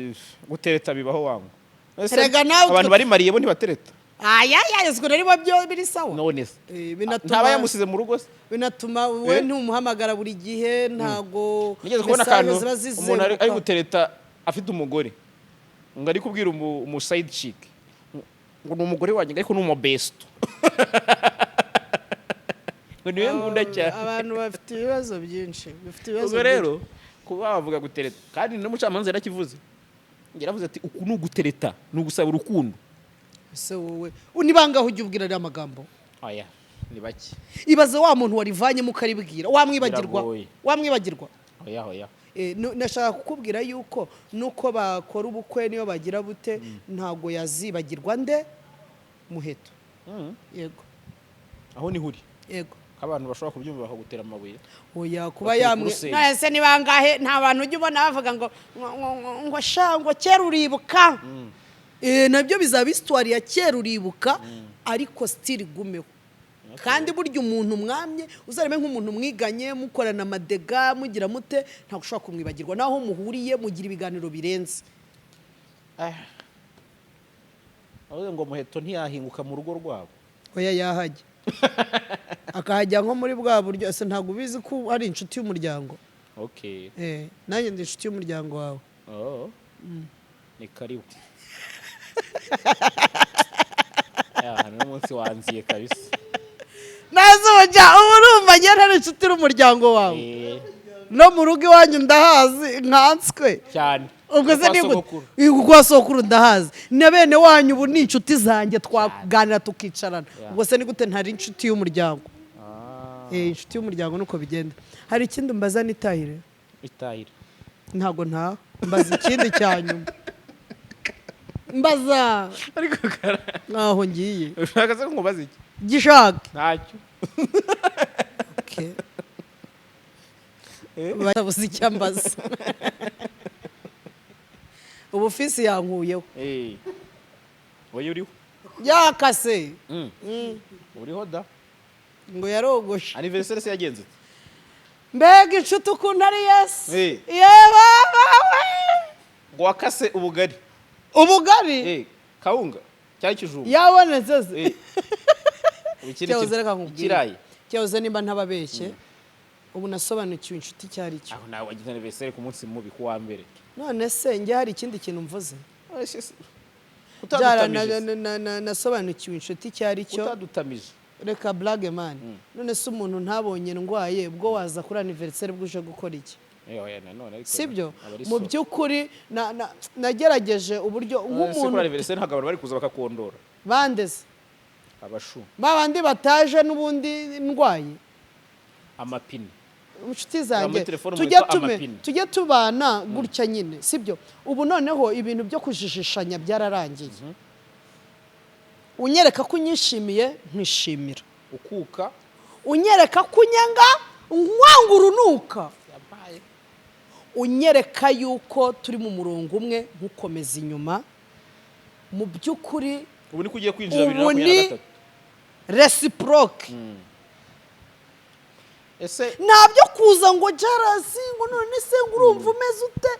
gutereta bibaho wangu. Ese Erega nawe abantu bari mariye bo ntibatereta? Aya yagezwe rero byo biri sawa. None se Binatuma ntaba yamusize mu rugo se? Binatuma we ntumuhamagara buri gihe, ntago Nigeze kubona message akantu ziba umuntu ari zizenguruka. gutereta afite umugore, ngo ari kubwira umu side chick ngo ni umugore wanjye, ariko ni umu besto, ngo niwe nkunda cyane. Abantu bafite ibibazo byinshi, bafite ibibazo Ubwo rero kuba bavuga gutereta, kandi n'umucamanza yarakivuze, yaravuze ati uku ni ugutereta, ni ugusaba urukundo. Ese wowe ni bangahe ujya ubwira ariya magambo? Oya, ni bake. Ibaze wa muntu warivanyemo ukaribwira, wamwibagirwa? Biragoye. Wamwibagirwa? Oya, oya. Nashaka kukubwira yuko nuko bakora ubukwe, niyo bagira bute, ntabwo yazibagirwa nde? Muheto. Yego. Aho niho uri? Yego. Ko abantu bashobora kubyumva bakagutera amabuye. Oya, kuba Batuye ku yamwe rusenge. Nese ni bangahe? Nta bantu ujya ubona bavuga ngo sha, ngo kera uribuka? Nabyo bizaba histoire ya kera uribuka, ariko still igumeho. Kandi burya umuntu mwamye, uzarebe nk'umuntu mwiganye, mukorana amadega, mugira mute, ntabwo ushobora kumwibagirwa. Naho muhuriye mugira ibiganiro birenze. Avuze ngo Muheto ntiyahinguka mu rugo rwabo. Oya, yahajya, akahajya nko muri bwa buryo. Ese ntabwo ubizi ko ari inshuti y'umuryango? Okay. Nanjye ndi inshuti y'umuryango wawe. Oh. Ni karibu. Ya, hano umunsi wanziye kabisa. Naze ubujya ubu, urumva njye ntari inshuti n'umuryango wawe? No mu rugo iwanyu ndahazi nkanswe. Cyane. Ubwo se Kwa ni gute? sogokuru. Kwa sokuru ndahazi, na bene wanyu ubu ni inshuti zanjye, twaganira tukicarana. Ubwo se ni gute ntari inshuti y'umuryango? Inshuti y'umuryango nuko bigenda. Hari ikindi mbaza nitahire? Itahira. Ntabwo ntaha, mbaza ikindi cya nyuma, mbaza. Ariko kara. Nkaho ngiye. Ushaka se ko nkubaza iki? Gishaka. Ntacyo. Okay. Batabuze icyo ambaza. Ubu fisi yankuyeho. Eh, oya, uriho. Yakase. Uriho da. Ngo yarogoshe. Anniversaire se yagenze ite? Mbega inshuti ukuntu ari Yesu! Eh. Yewe! Ngo wakase ubugari? Ubugari. Eh, kawunga cyangwa ikijumba? Yabonetse se? Eh. Ubu ikindi Cyahoze, reka nkubwire. Ikirayi. Cyahoze, nimba ntababeshye, ubu nasobanukiwe inshuti icyo ari cyo. Aho nawe wagize anniversaire ku munsi mubi, ku wa mbere. None se njye hari ikindi kintu mvuze? Byara Utadutamije. Nasobanukiwe inshuti icyo ari cyo. Utadutamije. Reka blague, man. None se umuntu ntabonye ndwaye, ubwo waza kuri anniversaire bwo uje gukora iki? Eh, oya, nanone ariko Sibyo? aba ari Mu so. by'ukuri nagerageje uburyo None se kuri nk'umuntu anniversaire ntabwo abantu bari kuza bakakondora? Bandeze? Abashu. Ba bandi bataje n'ubundi ndwaye. Amapine. Inshuti zanjye, Muri telefone tujye mwitwa tume amapine. tujye tubana gutya nyine, sibyo? Ubu noneho ibintu byo kujijishanya byararangiye. Unyereka ko unyishimiye, nkwishimira. Ukuka. Unyereka ko unyanga, nkwanga urunuka. Unyereka yuko turi mu murongo umwe, nkukomeza inyuma. Mu by'ukuri, Ubu niko ugiye kwinjira bibiri na ubu makumyabiri na ni gatatu. réciproque. Ese Nta byo kuza ngo jarasi, ngo none se ngo urumva umeze ute?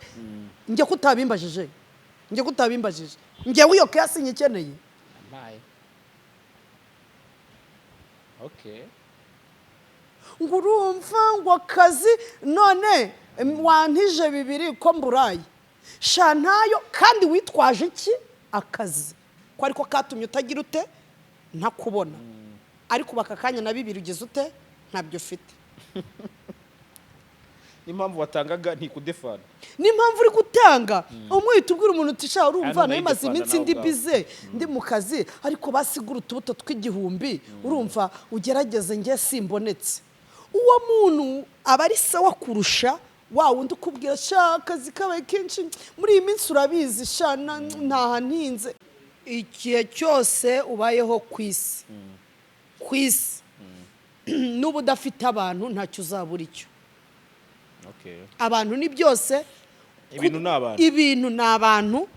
Njye ko utabimbajije, njye ko utabimbajije, njyewe iyo kesi nyikeneye? Yampaye, okay. Ngo urumva ngo akazi, none wantije bibiri ko mburaye sha ntayo, kandi witwaje iki? Akazi ko ariko katumye utagira ute, ntakubona. Ariko ubu aka kanya na bibiri ugize ute? Ntabyo ufite. N'impamvu watangaga ntikudefana. N'impamvu uri gutanga, umwita ubwira umuntu uti: "Sha, urumva, Hano nayo maze nayidefanda iminsi nawe ndi ubwawe. bize, ndi mu kazi, ariko basigura utubuto tw'igihumbi, urumva ugerageze, njye simbonetse." Uwo muntu aba ari sawa kurusha wa wundi ukubwira: "Sha, akazi kabaye kenshi muri iyi minsi, urabizi sha, ntaha ntinze." Igihe cyose ubayeho ku isi, n'uba udafite abantu, ntacyo uzabura icyo. Abantu ni byose. Ibintu ni abantu. Ibintu ni abantu.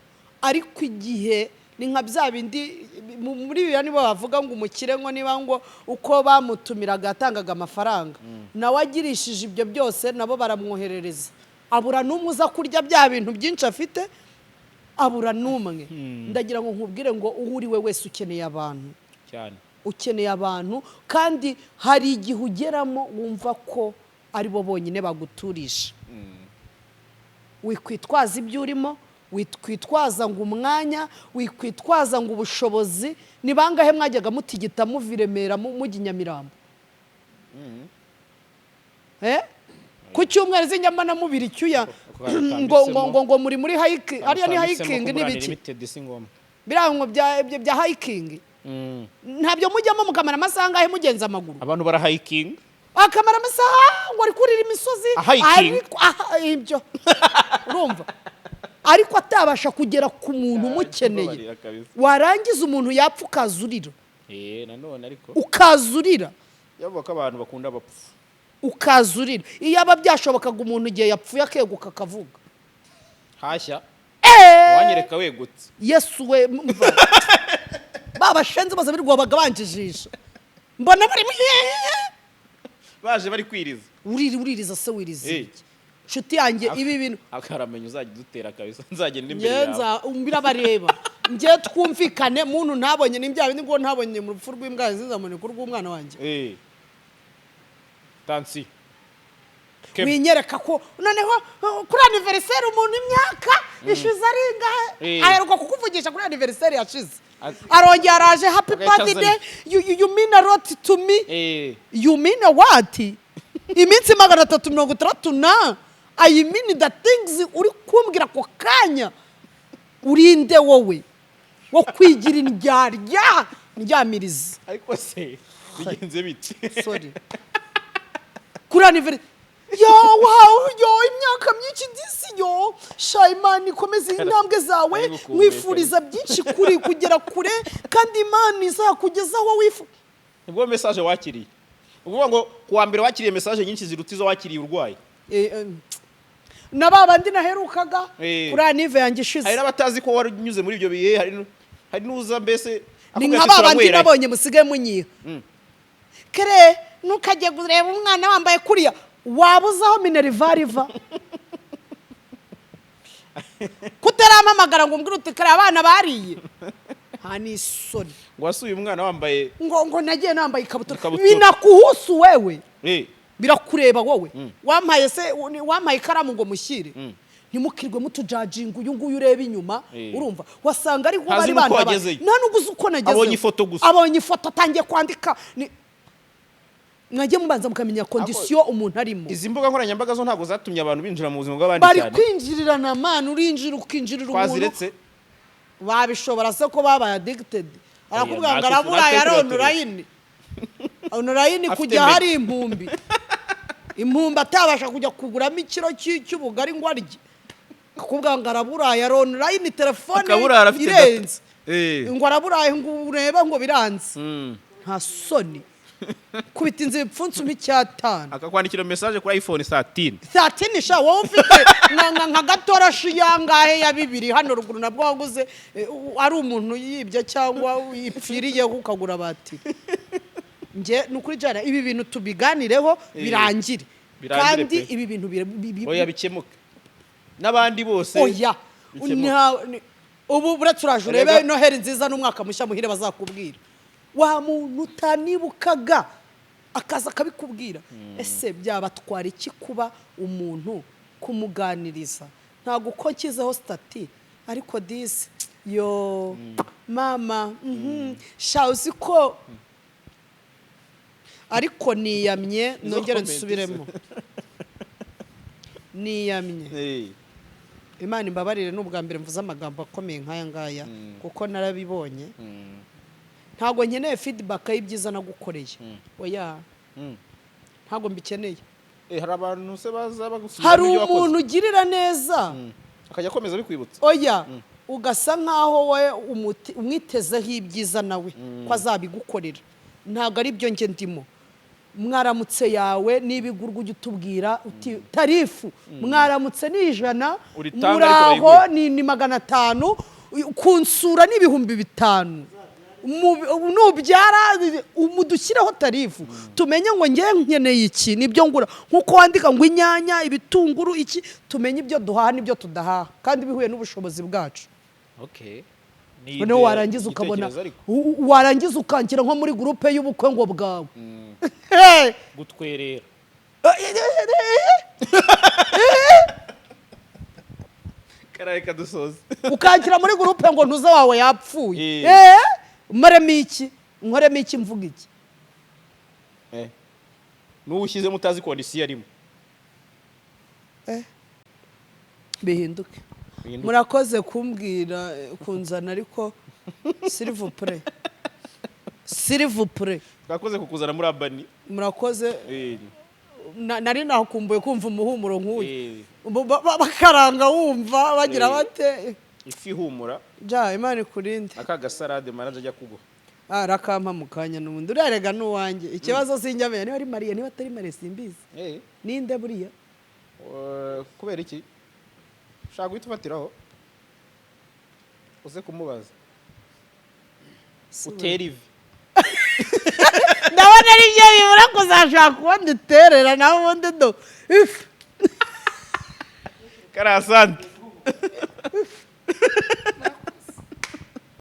Ariko igihe ni nka bya bindi muri bibiliya, nibo bavuga ngo umukire ngo niba ngo uko bamutumiraga yatangaga amafaranga, nawe agirishije ibyo byose, nabo baramwoherereza, abura n'umwe uza kurya bya bintu byinshi afite, abura n'umwe. Ndagira ngo nkubwire ngo uwo uri we wese ukeneye abantu. Cyane. Ukeneye abantu, kandi hari igihe ugeramo wumva ko ari bo bonyine baguturisha. Wikwitwaza ibyo urimo, wikwitwaza ngo umwanya, wikwitwaza ngo ubushobozi. Ni bangahe mwajyaga mutigita muva i Remera mujya i Nyamirambo? Eh? Ku cyumweru z'inyama na mubiri icyuya. Ako kantu Ngo ngo utambitsemo. ngo muri hiking, ariya ni hiking n'ibiki? Limited si ngombwa. Biriya ngo bya hiking, ntabyo mujyamo mukamara amasaha angahe mugenza amaguru? Abantu barahayikinga. Akamara amasaha ngo ari kurira imisozi. Hiking. Ariko aha, ibyo urumva, ariko atabasha kugera ku muntu umukeneye. Mbabarira kabisa. Warangiza umuntu yapfa ukaza urira. Eh, nanone ariko Ukaza urira. Yavuga ko abantu bakunda abapfu. Ukaza urira. Iyo aba byashobokaga, umuntu igihe yapfuye akeguka akavuga. Hashya. Eee! Wanyereka wegutse. Yesu we, mva babashenze bose birirwa banjijisha, mbona bari Baje bari kwiriza. Uriri, uririza se, wiriza Eh. iki? Nshuti yanjye, ibi bintu Akaramenya uzajya udutera kabisa, nzagenda imbere yawe. Ngenza birabareba. Njye twumvikane, muntu ntabonye n'ibyaha bindi ngo ntabonye mu rupfu rw'imbwa zizamune ku rw'umwana wanjye. Eh, tansi. Kevin. Winyereka ko noneho kuri anniversaire umuntu imyaka ishize ari ingahe, Eh. aheruka kukuvugisha kuri anniversaire yashize, arongera arongera araje: "Happy Agahita birthday." azana. You mean a lot to me. Eh. You mean a what? Iminsi 360 na I mean the things uri kumbwira ako kanya, urinde wowe wo kwigira indyarya ndyamiriza. Ariko se bigenze bite? Sorry, kuri anniversaire yo, wow, yo, imyaka myinshi disi, yo sha, Imana ikomeze intambwe zawe. Arigukumbuye. Nkwifuriza byinshi kuri kugera kure, kandi Imana izakugeza aho wifuza. Nibwo message wakiriye, ukuvuga ngo ku wa mbere wakiriye message nyinshi ziruta izo wakiriye urwaye. Na ba bandi naherukaga kuri anniv yanjye ishize. Hari n'abatazi ko wari unyuze muri ibyo bihe, hari n'uza mbese Ni akubwira nka ati, ba bandi "Turanywera." nabonye musigaye munyiha kere, ntukajye kureba umwana wambaye kuriya, waba uzi aho minerval iva? Kutarampamagara ngo umbwire uti: "Kare abana bariye", nta n'isoni. Ngo wasuye umwana wambaye Ngo nagiye nambaye ikabutura. Ikabutura. Binakuhusu wewe? Birakureba wowe? Wampaye se, wampaye ikaramu ngo mushyire? Ntimukirwe mutujajinga. Uyu nguyu ureba inyuma, urumva wasanga ariho Ntazi bari n'uko bantabaye. wagezeyo. Nta n'ubwo uzi uko nagezeyo. Abonye ifoto gusa. Abonye ifoto, atangiye kwandika. Mwajye mubanza mukamenya condition umuntu arimo. Izi mbuga nkoranyambaga zo ntabwo zatumye abantu binjira mu buzima bw'abandi Bari cyane? kwinjirirana, man. Urinjira, ukinjirira umuntu. Twaziretse. Babishobora se ko babaye addicted? Arakubwira ngo araburaye, natwe ari turatureba. online, online Afite kujya mega. hari impumbi atabasha kujya kuguramo ikiro cy'ubugari ngo arye, akakubwira ngo araburaye, ari online, telefone Akaburara afite data. irenze. Ngo araburaye, ngo urebe ngo biranze. Nta soni, kubita inzu ibipfunsi umpa icyatanu. Akakwandikira message kuri iPhone 13. 13 sha, wowe ufite nka gatoroshi yangahe ya bibiri hano ruguru, nabwo waguze ari umuntu yibye cyangwa yipfiriyeho ukagura batiri. Njye ni ukuri jana, ibi bintu tubiganireho birangire. Birangire Kandi pe. ibi bintu Oya, bikemuke n'abandi bose. Oya. Bikemuke. Ubu buretse uraje urebe Noheli nziza n'umwaka mushya muhire, bazakubwira wa muntu utanibukaga akaza akabikubwira. Ese byabatwara iki kuba umuntu kumuganiriza? Ntabwo uko nshyizeho status, ariko disi yo mama, sha uzi ko ariko niyamye. Izo Nongere comment se. nsubiremo, niyamye. Imana imbabarire, ni ubwa mbere mvuze amagambo akomeye nk'aya ngaya, kuko narabibonye. Ntabwo nkeneye feedback y'ibyiza nagukoreye, oya. Ntabwo mbikeneye. Hari abantu se baza bagusubiza Hari ibyo wakoze? umuntu ugirira neza, Akajya akomeza bikwibutsa. Oya, ugasa nk'aho we umwitezeho ibyiza nawe ko azabigukorera. Ntabwo ari byo njye ndimo. Mwaramutse yawe niba igurwa, ujya utubwira uti: "Tarif mwaramutse ni 100." Uritanga ariko Muraho bayiguhe. ni 500, kunsura ni 5000. Nubyara mudushyireho tarif, tumenye ngo nge nkeneye iki, nibyo ngura. Nk'uko wandika ngo inyanya, ibitunguru, iki, tumenye ibyo duhaha n'ibyo tudahaha kandi bihuye n'ubushobozi bwacu. Okay. Noneho warangiza ukabona Igitekerezo ariko. Warangiza ukanshyira nko muri groupe y'ubukwe ngo bwawe. Hey! Gutwerera. Karaye kadusoza. Ukanshyira muri groupe ngo ntuze wawe yapfuye. Nkoremo iki? Nkoremo iki? Mvuga iki? N'uwo ushyizemo utazi condition arimo. Bihinduke. Bihinduke. Murakoze kumbwira, kunzana, ariko s'il vous plaît, s'il vous plaît. Twakoze kukuzana muri abani. Murakoze. Nari nakumbuye kumva umuhumuro nk'uyu. Bakaranga wumva bagira bate. Ifi ihumura. Ja, Imana ikurinde. Aka gasarade manager ajya kuguha. Ah, rakampa mu kanya n'ubundi urarega n'uwanjye. Ikibazo sinjyamenya niba ari Mariya, niba atari Mariya simbizi. Ninde buriya? Kubera iki ushaka guhita ufatiraho uze kumubaza, utera ivi? Ndabona ari byo bibura kuzashaka ubundi uterera nawe ubundi do. If. Kariya, asante.